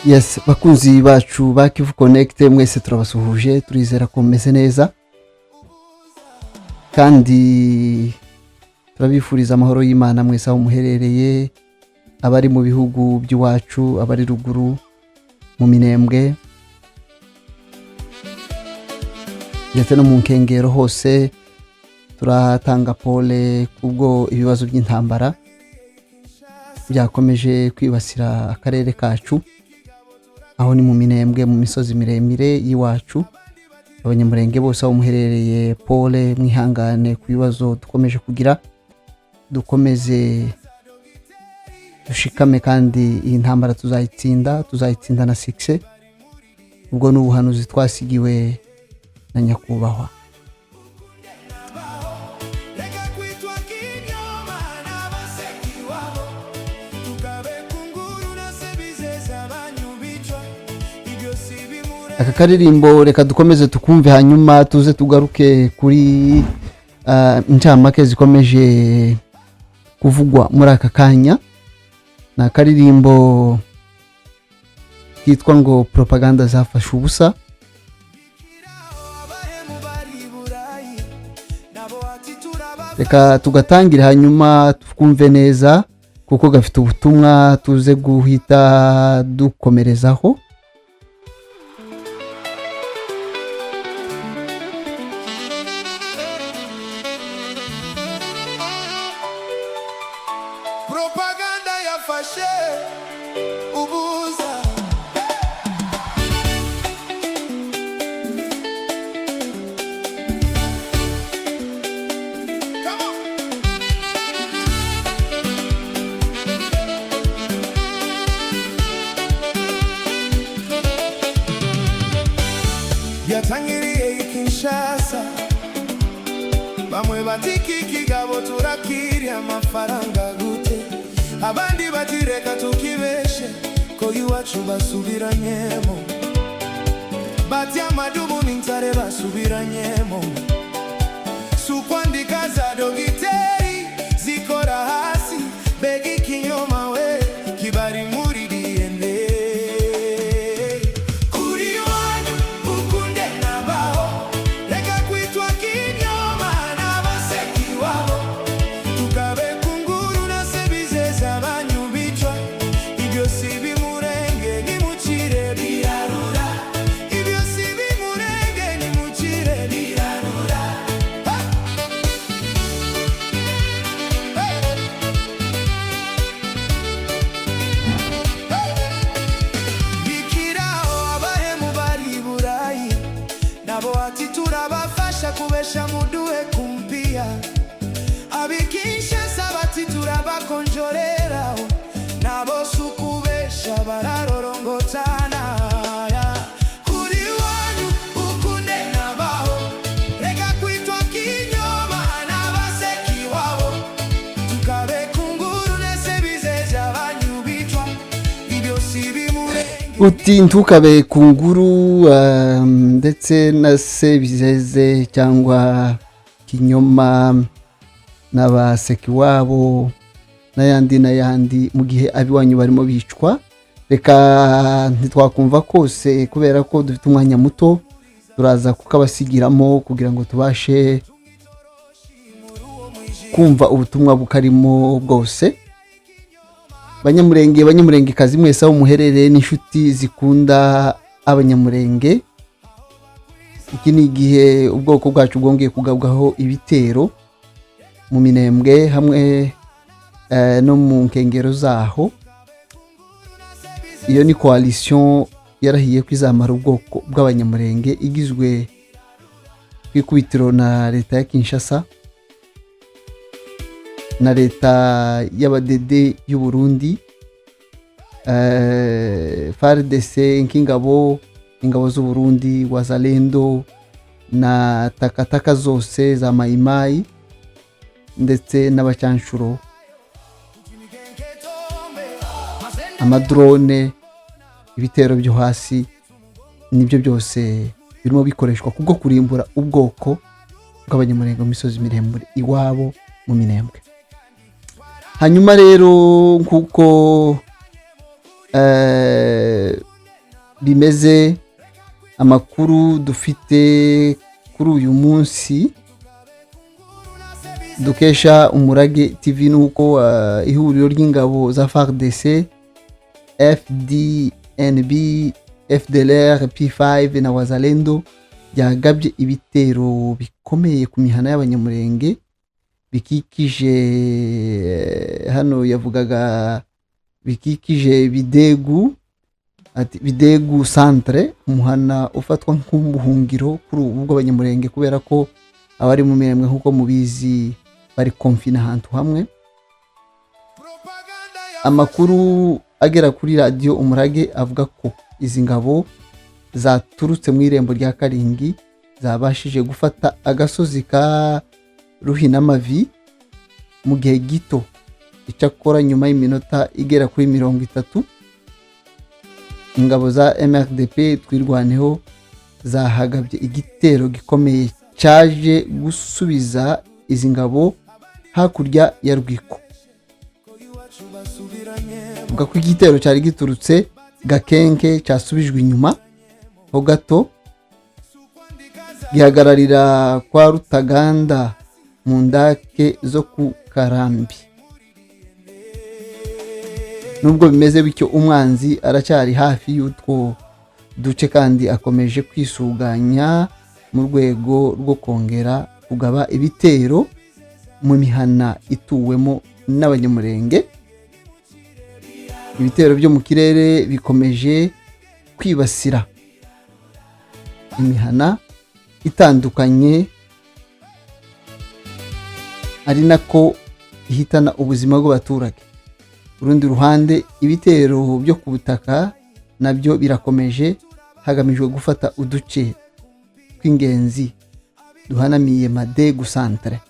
Yes, bakunzi bacu ba Kivu Connect, mwese turabasuhuje, turizera ko mumeze neza kandi turabifuriza amahoro y'Imana mwese aho muherereye, abari mu bihugu by'iwacu, abari ruguru mu Minembwe ndetse no mu nkengero hose. Turatanga pole kubwo ibibazo by'intambara byakomeje kwibasira akarere kacu, aho ni mu Minembwe, mu misozi miremire y'iwacu. Abanyamurenge bose aho muherereye, pole, mwihangane ku bibazo dukomeje kugira, dukomeze dushikame kandi iyi ntambara tuzayitsinda, tuzayitsinda na succès. Ubwo ni ubuhanuzi twasigiwe na nyakubahwa. Reka kwitwa kinyoma n'abaseki wabo, tukabe kunguru na sebizeza banyu bicwa, ibyo si bimure. Aka karirimbo reka dukomeze tukumve, hanyuma tuze tugaruke kuri incamake zikomeje kuvugwa muri aka kanya. Ni akaririmbo kitwa ngo "Propaganda zafashe ubusa". Abahemu bari i Burayi nabo ati turaba. Reka tugatangire hanyuma twumve neza kuko gafite ubutumwa, tuze guhita dukomerezaho. Propaganda yafashe ubuza. Come on. Yatangiriye i Kinshasa, bamwe bati iki kigabo turakirya amafaranga gute, abandi bati reka tukibeshe ko iwacu basubiranyemo, bati amadubu n'intare basubiranyemo. Si ukwandika za dogiteri zikora hasi, mbega ikinyoma we kibari muri DNA. Kuri wanyu ukunde nabaho, reka kwitwa kinyoma n'abaseki wabo, tukabe kunguru na sebizeza banyu bicwa, ibyo si bimurenge nimucire birarura, ibyo si bimurenge nimucire birarura. Hey! Hey! Bikiraho abahemu bari i Burayi nabo ati turabafasha kubesha muduhe kumpia, ab'i Kinshasa bati turabakonjorera, nabo si ukubesha bararorongotana. Kuri wanyu ukunde nabaho, reka kwitwa kinyoma n'abaseki wabo, tukabe kunguru nese bizeja banyu bicwa, ibyo si bimurenge. Uti ntukabe ku nguru ndetse na sebizeze cyangwa kinyoma n'abaseki wabo n'ayandi n'ayandi, mu gihe ab'iwanyu barimo bicwa. Reka ntitwakumva kose kubera ko dufite umwanya muto, turaza kukabasigiramo kugira ngo tubashe kumva ubutumwa bukarimo bwose. Banyamurenge, banyamurengekazi mwese aho muherereye n'inshuti zikunda Abanyamurenge, iki ni igihe ubwoko bwacu bwongeye kugabwaho ibitero mu Minembwe hamwe no mu nkengero zaho. Iyo ni coalition yarahiye ko izamara ubwoko bw'Abanyamurenge, igizwe ku ikubitiro na leta ya Kinshasa na leta y'abadede y'u Burundi, FARDC nk'ingabo, ingabo z'u Burundi, Wazalendo na takataka zose za Mayimayi ndetse n'abacyanshuro, amadrone, ibitero byo hasi, nibyo byose birimo bikoreshwa kubwo kurimbura ubwoko bw'Abanyamurenge mu misozi miremire iwabo mu Minembwe. Hanyuma rero nk'uko bimeze, amakuru dufite kuri uyu munsi dukesha Umurage TV ni uko ihuriro ry'ingabo za FARDC, FDNB, FDLR, P5 na Wazalendo byagabye ibitero bikomeye ku mihana y'Abanyamurenge bikikije, hano yavugaga bikikije Bidegu, ati Bidegu centre, umuhana ufatwa nk'ubuhungiro kuri ubu bw'Abanyamurenge, kubera ko abari mu Miremwe, nk'uko mubizi, bari confinés ahantu hamwe. Amakuru agera kuri Radiyo Umurage avuga ko izi ngabo zaturutse mu irembo rya Karingi zabashije gufata agasozi ka Ruhinamavi mu gihe gito. Icyakora, nyuma y'iminota igera kuri 30, ingabo za MRDP Twirwaneho zahagabye igitero gikomeye cyaje gusubiza izi ngabo hakurya ya Rwiko. Avuga ko igitero cyari giturutse Gakenke cyasubijwe inyuma ho gato, gihagararira kwa Rutaganda mu ndake zo ku Karambi. Nubwo bimeze bityo, umwanzi aracyari hafi y'utwo duce kandi akomeje kwisuganya mu rwego rwo kongera kugaba ibitero mu mihana ituwemo n'Abanyamurenge. Ibitero byo mu kirere bikomeje kwibasira imihana itandukanye, ari nako ihitana ubuzima bw'abaturage. Ku rundi ruhande, ibitero byo ku butaka nabyo birakomeje, hagamijwe gufata uduce tw'ingenzi duhanamiye Madegu centre.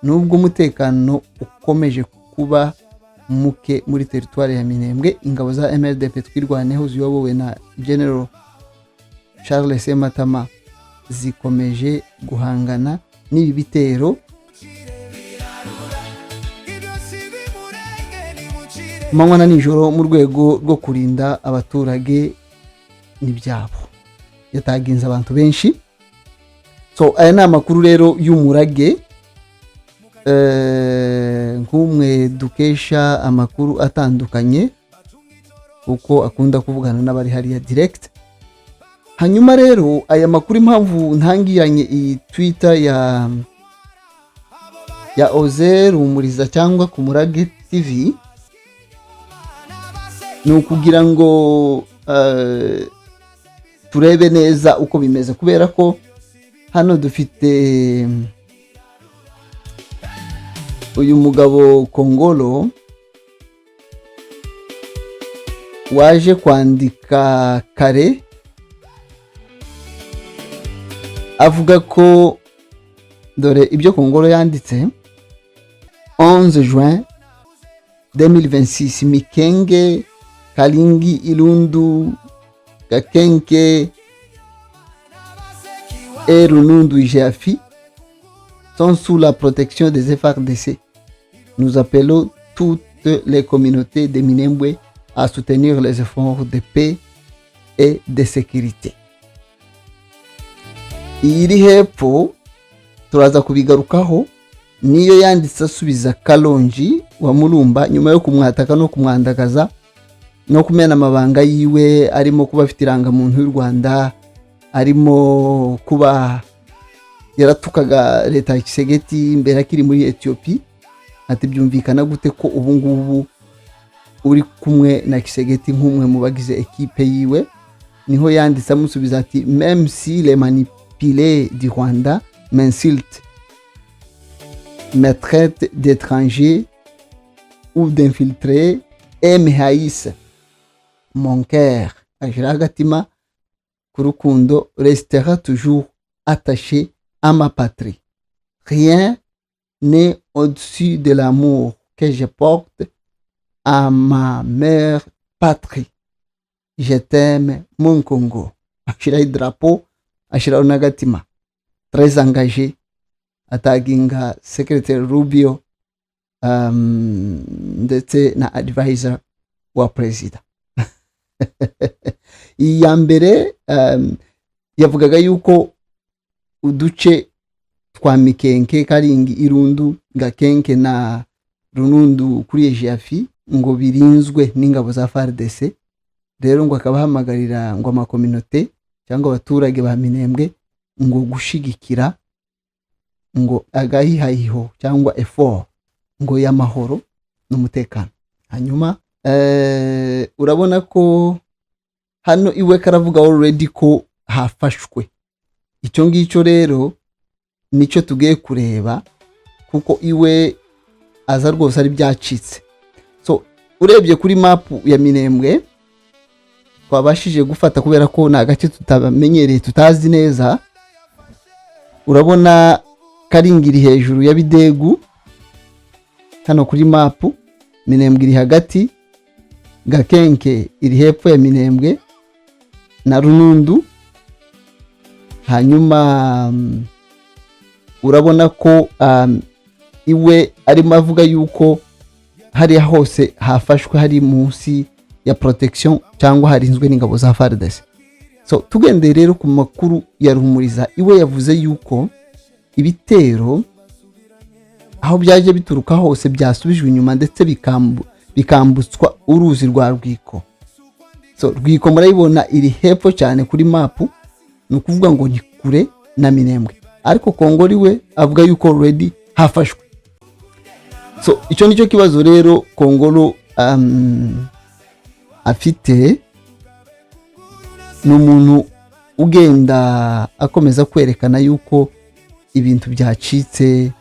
Nubwo umutekano ukomeje kuba muke muri teritwari ya Minembwe, ingabo za MRDP Twirwaneho ziyobowe na General Charles Sematama zikomeje guhangana n'ibi bitero Ibyo si bimurenge nimucire. ku manywa na nijoro mu rwego rwo kurinda abaturage n'ibyabo. Yataginze abantu benshi. So aya ni amakuru rero y'Umurage, nk'umwe dukesha amakuru atandukanye kuko akunda kuvugana n'abari hariya direct. Hanyuma rero aya makuru, impamvu ntangiranye iyi Twitter ya Oze Rumuriza cyangwa ku Murage TV, ni ukugira ngo turebe neza uko bimeze, kubera ko hano dufite uyu mugabo Kongolo waje kwandika kare avuga ko, dore ibyo Kongolo yanditse: 11 juin 2026, Mikenge, Kalingi, Ilundu, Gakenke et Runundu Jafi sont sous la protection des FARDC. Nous appelons toutes les communautés de Minembwe à soutenir les efforts de paix et de sécurité. Iyi iri hepfo turaza kubigarukaho, niyo yanditse asubiza Kalonji wa Murumba nyuma yo kumwataka no kumwandagaza no kumena amabanga yiwe, arimo kuba afite irangamuntu y'u Rwanda, arimo kuba yaratukaga leta ya Tshisekedi mbere akiri muri Etiyopi. Ati: "Byumvikana gute ko ubu ngubu uri kumwe na Tshisekedi nk'umwe mu bagize ekipe yiwe?" Niho yanditse amusubiza ati: "Même si les manipulés du Rwanda m'insultent, me traitent d'étranger ou d'infiltré et me haïssent, mon cœur", ashyiraho agatima ku rukundo, "restera toujours attaché à ma patrie. Rien n'est au-dessus de l'amour que je porte à ma mère patrie. Je t'aime, mon Congo." Ashyiraho idarapo, ashyiraho n'agatima, très engagé, ataginga secrétaire Rubio ndetse na advisor wa perezida. Iyi ya mbere yavugaga yuko uduce twa Mikenke, Karingi, Irundu, Gakenke na Runundu kuri Ejiafi ngo birinzwe n'ingabo za FARDC. Rero ngo akaba ahamagarira ngo ama communauté cyangwa abaturage ba Minembwe ngo gushigikira ngo agahihahiho cyangwa effort ngo y'amahoro n'umutekano. Hanyuma urabona ko hano iwe karavuga already ko hafashwe. Icyo ngicyo rero nicyo tugiye kureba, kuko iwe aza rwose ari byacitse. So urebye kuri mapu ya Minembwe twabashije gufata, kubera ko ni agace tutamenyereye, tutazi neza, urabona Karingi iri hejuru ya Bidegu hano kuri mapu, Minembwe iri hagati, Gakenke iri hepfo ya Minembwe na Runundu. Hanyuma urabona ko iwe arimo avuga yuko hariya hose hafashwe, hari munsi ya protection cyangwa harinzwe n'ingabo za FARDC. So tugendeye rero ku makuru ya Ruhumuriza, iwe yavuze yuko ibitero aho byaje bituruka hose byasubijwe inyuma, ndetse bikambutswa uruzi rwa Rwiko. So Rwiko murayibona iri hepfo cyane kuri mapu, ni ukuvuga ngo ni kure na Minembwe, ariko Kongori we avuga yuko already hafashwe. So icyo nicyo kibazo rero Kongolo afite. Ni umuntu ugenda akomeza kwerekana yuko ibintu byacitse,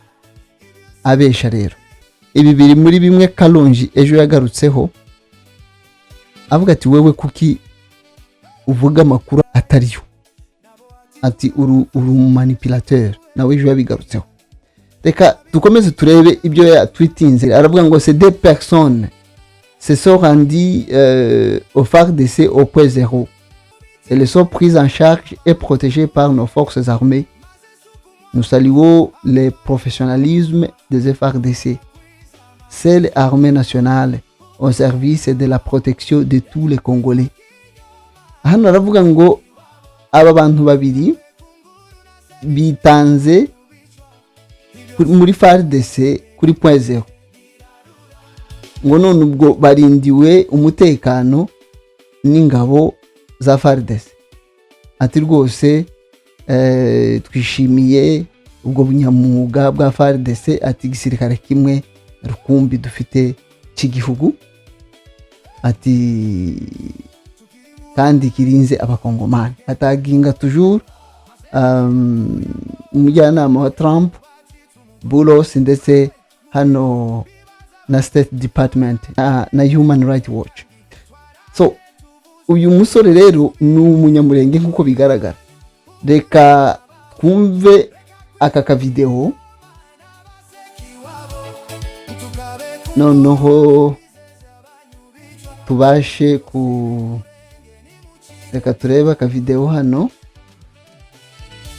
abesha. Rero ibi biri muri bimwe Kalonji ejo yagarutseho avuga ati: "Wewe kuki uvuga amakuru atariyo?" Ati: "Uri manipulateur." Nawe ejo yabigarutseho. Reka dukomeze turebe ibyo yatwitinze. Aravuga ngo "Ces deux personnes se sont rendues au FARDC au point zéro. Elles sont prises en charge et protégées par nos forces armées. Nous saluons le professionnalisme des FARDC, seule armée nationale au service de la protection de tous les Congolais." Hano aravuga ngo aba bantu babiri bitanze muri FARDC kuri point zéro, ngo none ubwo barindiwe umutekano n'ingabo za FARDC. Ati: "Rwose twishimiye ubwo bunyamwuga bwa FARDC." Ati: "Igisirikare kimwe rukumbi dufite cy'igihugu." Ati: "Kandi kirinze Abakongomani." Ataginga toujours umujyanama wa Trump Boulos, ndetse hano na State Department na Human Rights Watch. So uyu musore rero ni Umunyamurenge nk'uko bigaragara. Reka twumve aka kavidewo, noneho tubashe ku reka turebe akavidewo hano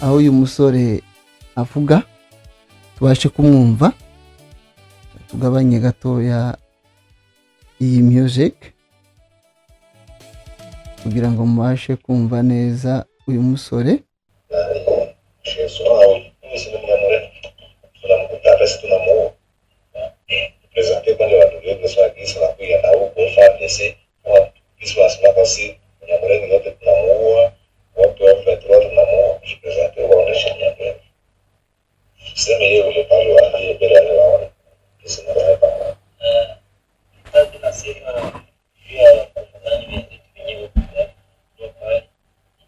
aho uyu musore avuga, tubashe kumwumva. Tugabanye gatoya iyi music kugira ngo mubashe kumva neza uyu musore. Mimi si Mnyamulenge, tunamkuta hapa, si tunamuua. Présenter kwanza watu wetu sasa gisi na kuya na huko FARDC kama gisi wanasema si Mnyamulenge yote tunamuua, watu wa M23 tunamuua. Présenter waoneshe Mnyamulenge. Sema yeye ule pale waambie mbele ya waone. Gisi na pamoja. Sasa tunasema juu ya Wakongomani wenzetu wenyewe kwa pale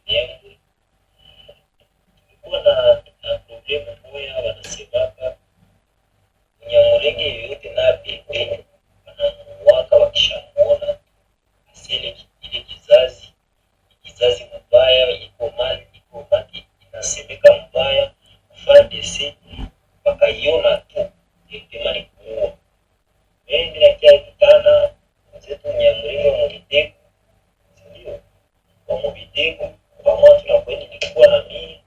Minembwe, tulikuwa na problème moya, wanasemaka Mnyamulenge yoyote na pembeni wanamuwaka, wakishamuona asile ile kizazi kizazi mubaya iko mali iko maki inasemeka mbaya FARDC wakaiona tu directement ni kuua. Mimi nakia kutana mwenzetu Mnyamulenge wa Mubitego, sindio? Wa Mubitego pamoja tunakwenda, nilikuwa na mimi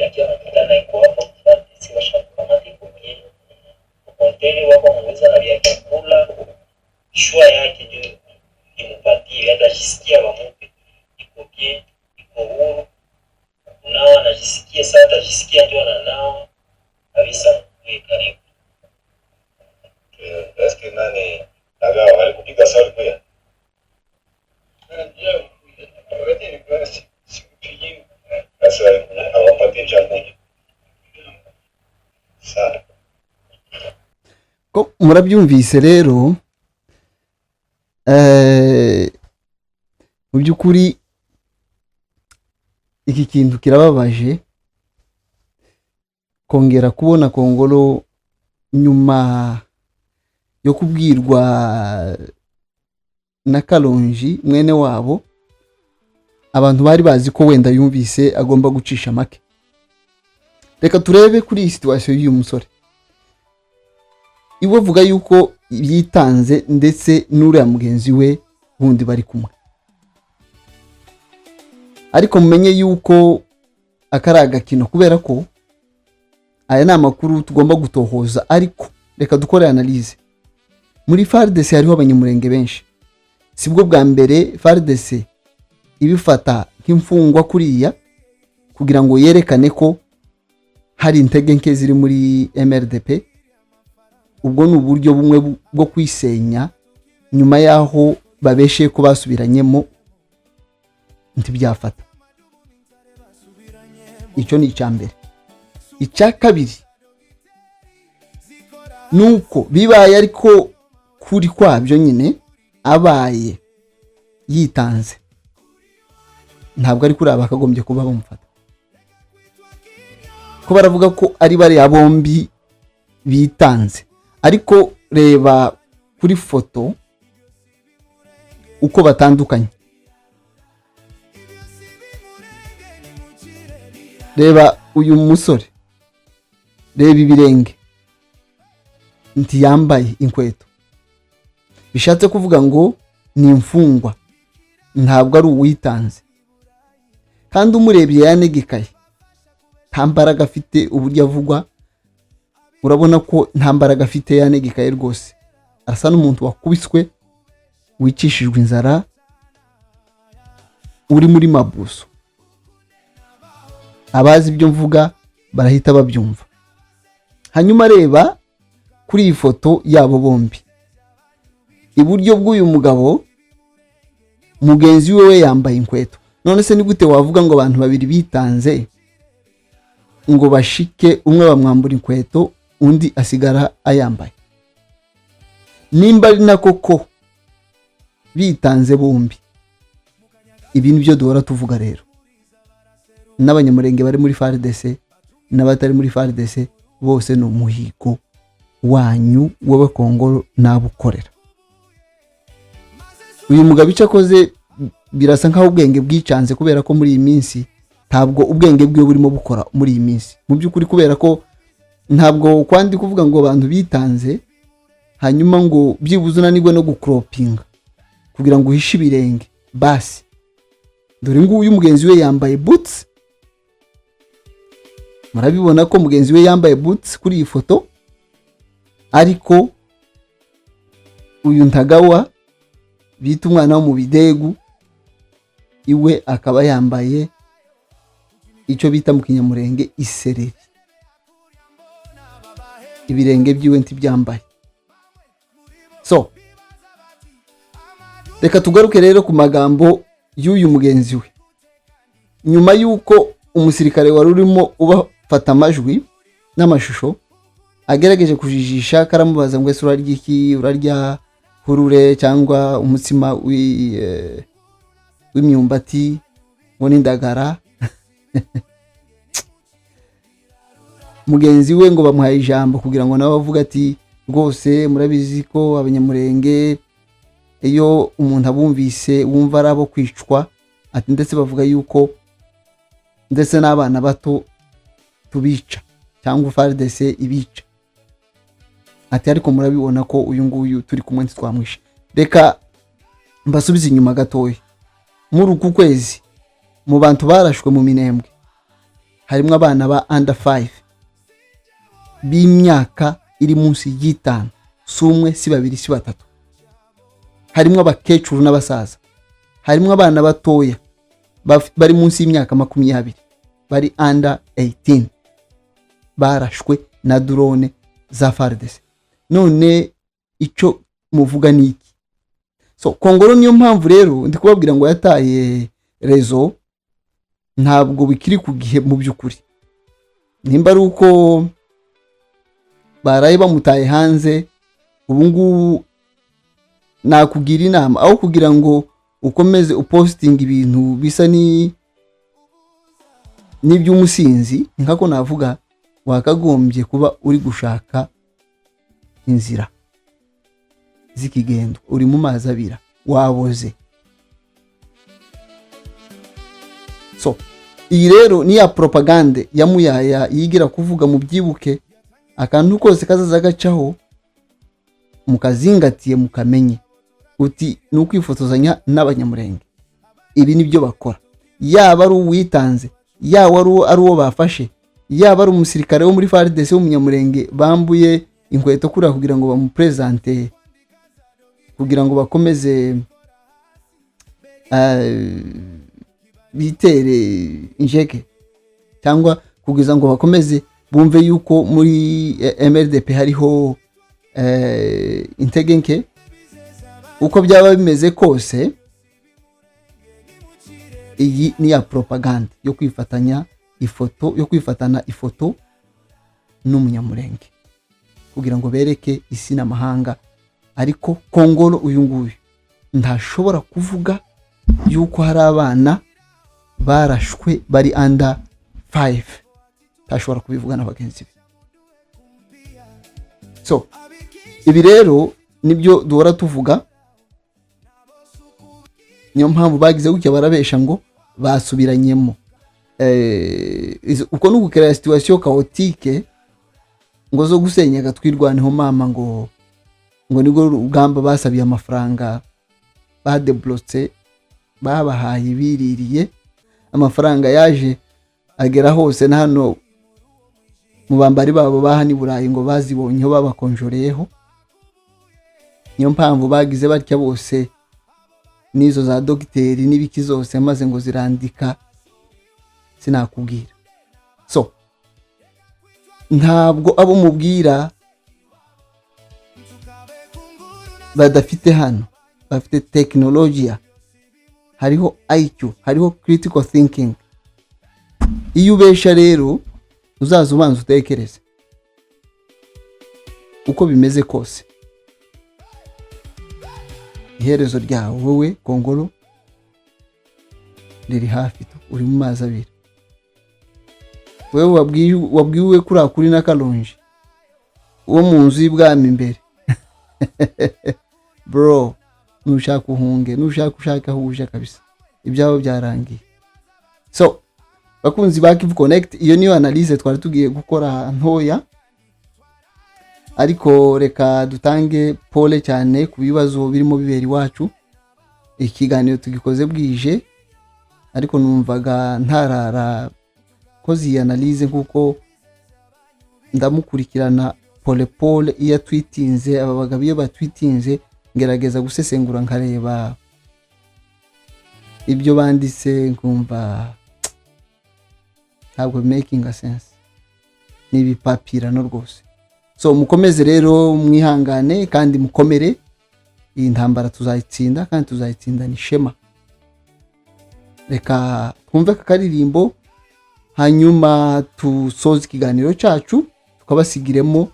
nakia kutana iko hapo FARDC washakamata iko bien kontene wako muweza na vya chakula shwa yake ndio imupatie hata jisikia wamupe iko Iko bien, iko huru kunawa, anajisikia sasa, atajisikia ndio ananawa kabisa. Mkuye karibu. Eske nani Tagawa alikupiga sawa alikuya? Sasa hawapatie chakula. Sawa. Ko murabyumvise rero, mu by'ukuri iki kintu kirababaje kongera kubona Kongolo nyuma yo kubwirwa na Kalonji mwene wabo. Abantu bari bazi ko wenda yumvise agomba gucisha make. Reka turebe kuri iyi situation y'uyu musore. Iwe avuga yuko yitanze ndetse n'uriya mugenzi we wundi bari kumwe, ariko mumenye yuko aka ari agakino, kubera ko aya ni amakuru tugomba gutohoza. Ariko reka dukore analyse. Muri FARDC hariho Abanyamurenge benshi. Sibwo bwa mbere FARDC ibifata nk'imfungwa kuriya kugira ngo yerekane ko hari intege nke ziri muri MRDP. Ubwo ni uburyo bumwe bwo kwisenya nyuma y'aho babeshe ko basubiranyemo ntibyafata. Icyo ni icya mbere. Icya kabiri ni uko bibaye ariko kuri kwabyo nyine, abaye yitanze, ntabwo ari kuri aba bakagombye kuba bamufata, ko baravuga ko ari bariya bombi bitanze. Ariko reba kuri foto uko batandukanye. Reba uyu musore, reba ibirenge, ntiyambaye inkweto. Bishatse kuvuga ngo ni imfungwa, ntabwo ari uwitanze. Kandi umurebye yanegekaye, nta mbaraga afite. Uburyo avugwa urabona ko nta mbaraga afite, yanegekaye rwose. Arasa n'umuntu wakubiswe, wicishijwe inzara, uri muri mabuso. Abazi ibyo mvuga barahita babyumva. Hanyuma reba kuri iyi foto yabo bombi, iburyo bw'uyu mugabo mugenzi we yambaye inkweto. None se ni gute wavuga ngo abantu babiri bitanze ngo bashike umwe bamwambura inkweto, undi asigara ayambaye? Nimba ari nako ko bitanze bombi, ibi ni byo duhora tuvuga rero. N'Abanyamurenge bari muri FARDC n'abatari muri FARDC bose ni umuhigo wanyu w'Abakongoro n'abukorera. Uyu mugabo icyo akoze birasa nk'aho ubwenge bwicanze, kubera ko muri iyi minsi ntabwo ubwenge bwe burimo bukora muri iyi minsi mu by'ukuri, kubera ko ntabwo kwandi kuvuga ngo abantu bitanze, hanyuma ngo byibuze unanirwe no gukoropinga kugira ngo uhishe ibirenge. Basi dore nguyu mugenzi we yambaye boots. Murabibona ko mugenzi we yambaye boots kuri iyi foto, ariko uyu Ntagawa bita umwana wo mu bidegu iwe akaba yambaye icyo bita mu Kinyamurenge isereri. Ibirenge byiwe ntibyambaye. So reka tugaruke rero ku magambo y'uyu mugenzi we nyuma y'uko umusirikare wari urimo ubafata amajwi n'amashusho agerageje kujijisha, karamubaza ngo: "Ese urarya iki? Urarya hurure cyangwa umutsima w'imyumbati ngo n'indagara?" Mugenzi we ngo bamuhaye ijambo kugira ngo nawe avuge ati: "Rwose murabizi ko Abanyamurenge iyo umuntu abumvise wumva ari abo kwicwa," ati ndetse bavuga yuko ndetse n'abana bato tubica cyangwa FARDC ibica, ati ariko murabibona ko uyu nguyu turi kumwe ntitwamwishe. Reka mbasubize inyuma gatoya. Muri uku kwezi mu bantu barashwe mu Minembwe harimo abana ba under 5, b'imyaka iri munsi y'5. Si umwe, si babiri, si batatu. Harimo abakecuru n'abasaza, harimo abana batoya. bari munsi y'imyaka 20, bari under 18, barashwe na drone za FARDC. None icyo muvuga ni iki? So Kongoro, niyo mpamvu rero ndi kubabwira ngo yataye raison, ntabwo bikiri ku gihe. Mu by'ukuri, nimba ari uko baraye bamutaye hanze ubu ngubu, nakugira inama, aho kugira ngo ukomeze upostinga ibintu bisa ni n'iby'umusinzi, nkako navuga, wakagombye kuba uri gushaka inzira z'ikigendo. Uri mu mazi abira, waboze. So iyi rero ni ya propagande ya Muyaya yigira kuvuga. Mu byibuke, akantu kose kazaza gacaho mukazingatiye, mukamenye uti ni ukwifotozanya n'Abanyamurenge. Ibi nibyo bakora, yaba ari uwitanze, yaba ari uwo bafashe, yaba ari umusirikare wo muri FARDC w'Umunyamurenge bambuye inkweto kuriya kugira ngo bamupresente, kugira ngo bakomeze bitere injeke, cyangwa kugira ngo bakomeze bumve yuko muri MRDP hariho intege nke. Uko byaba bimeze kose, iyi ni ya propaganda yo kwifatanya ifoto, yo kwifatana ifoto n'Umunyamurenge kugira ngo bereke isi n'amahanga. Ariko Kongolo uyu nguyu ntashobora kuvuga yuko hari abana barashwe bari under 5, ntashobora kubivuga na bagenzi be. So ibi rero nibyo duhora tuvuga. Niyo mpamvu bagize gutya barabesha ngo basubiranyemo. Uko ni ugukera situation chaotique ngo zo gusenyaga Twirwaneho mama, ngo nibwo rugamba basabiye amafaranga, badeblotse, babahaye, biririye amafaranga, yaje agera hose na hano mu bambari babo ba hano i Burayi ngo bazibonyeho, babakonjoreyeho. Niyo mpamvu bagize batya bose n'izo za dogiteri n'ibiki zose, maze ngo zirandika, sinakubwira. So ntabwo abo mubwira badafite hano, bafite tekinolojiya, hariho IQ, hariho critical thinking. Iyo ubesha rero, uzaza ubanza utekereze. Uko bimeze kose, iherezo ryawe wowe Kongolo riri hafi tu, uri mu mazi abiri. Wowe wabwiwe kuriya kuri na Kalonji wo mu nzu y'ibwami imbere, bro, nushaka uhunge, nushaka ushaka aho uje kabisa, ibyabo byarangiye. So bakunzi ba Kivu Connect, iyo niyo analyse twari tugiye gukora ntoya, ariko reka dutange pole cyane ku bibazo birimo bibera iwacu. Ikiganiro tugikoze bwije, ariko numvaga ntarara koze iyi analyse, kuko ndamukurikirana pole pole iyo atwitinze. Aba bagabo iyo batwitinze, ngerageza gusesengura, nkareba ibyo banditse, nkumva ntabwo making sense, ni ibipapirano rwose. So mukomeze rero mwihangane kandi mukomere. Iyi ntambara tuzayitsinda, kandi tuzayitsindana ishema. Reka twumve aka karirimbo, hanyuma dusoze ikiganiro cyacu, tukabasigiremo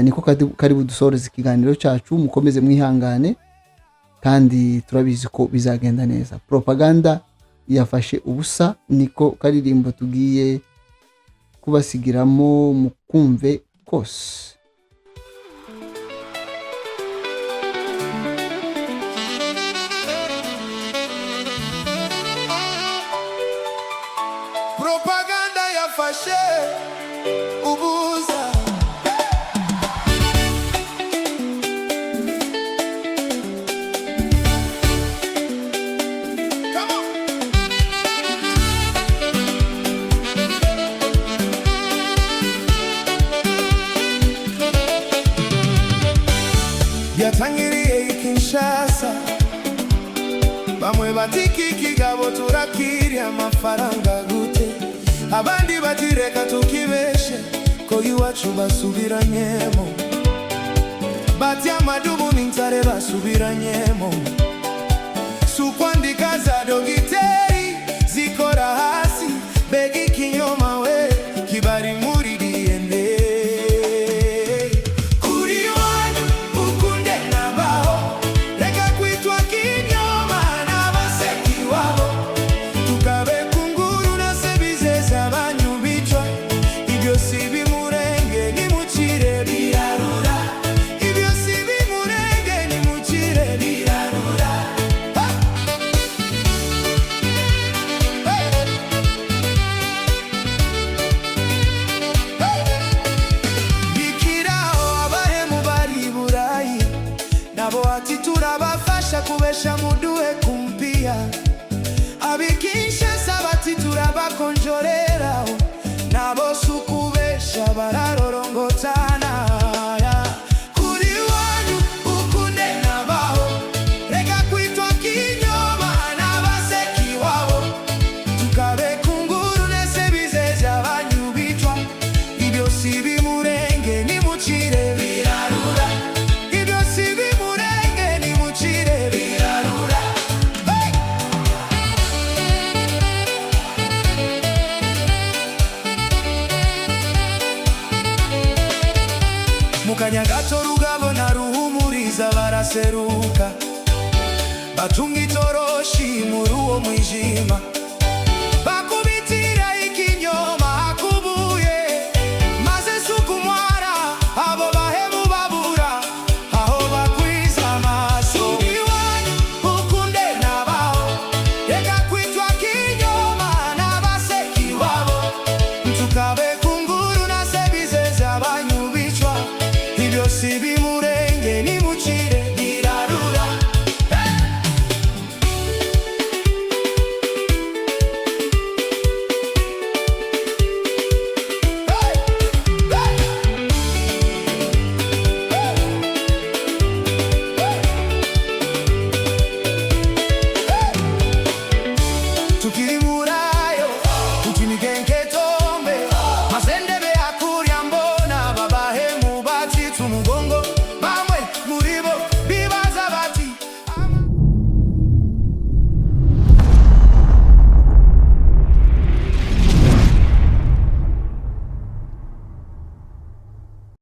niko kari budusoreze ikiganiro cyacu. Mukomeze mwihangane, kandi turabizi ko bizagenda neza. Propaganda yafashe ubusa, niko karirimbo tugiye kubasigiramo, mukumve kose. Propaganda yafashe ubuza. Come on. Byatangiriye i Kinshasa. Bamwe bati iki kigabo turakirya amafaranga gute, abandi bati reka tukibeshe ko iwacu basubiranyemo, bati amadubu n'intare basubiranyemo. Sukwandika za dogiteri zikora hasi, mbega ikinyoma we kibari muri DNA. Kuri iwanyu ukunde nabaho, reka kwitwa kinyoma n'abaseki wabo, tukabe kunguru na sebizeza banyu bicwa. Ibyo si bimurenge nimukire birarura, ibyo si bimurenge nimukire birarura. Ha! Hey! Hey! Bikiraho abahemu bari i Burayi, nabo ati turabafasha kubesha muduhe kumpia. Ab'i Kinshasa bati turabakonjorera, nabo sukubesha bararorongotana. Kuri iwanyu ukunde nabaho, reka kwitwa kinyoma n'abaseki wabo, tukabe kunguru nese bizeja banyu bicwa. Ibyo si bimurenge nimucire birarura, ibyo si bimurenge nimucire birarura. Hey! Mu kanya gato Rugabo na Ruhumuriza baraseruka, batunga itoroshi muri uwo mwijima.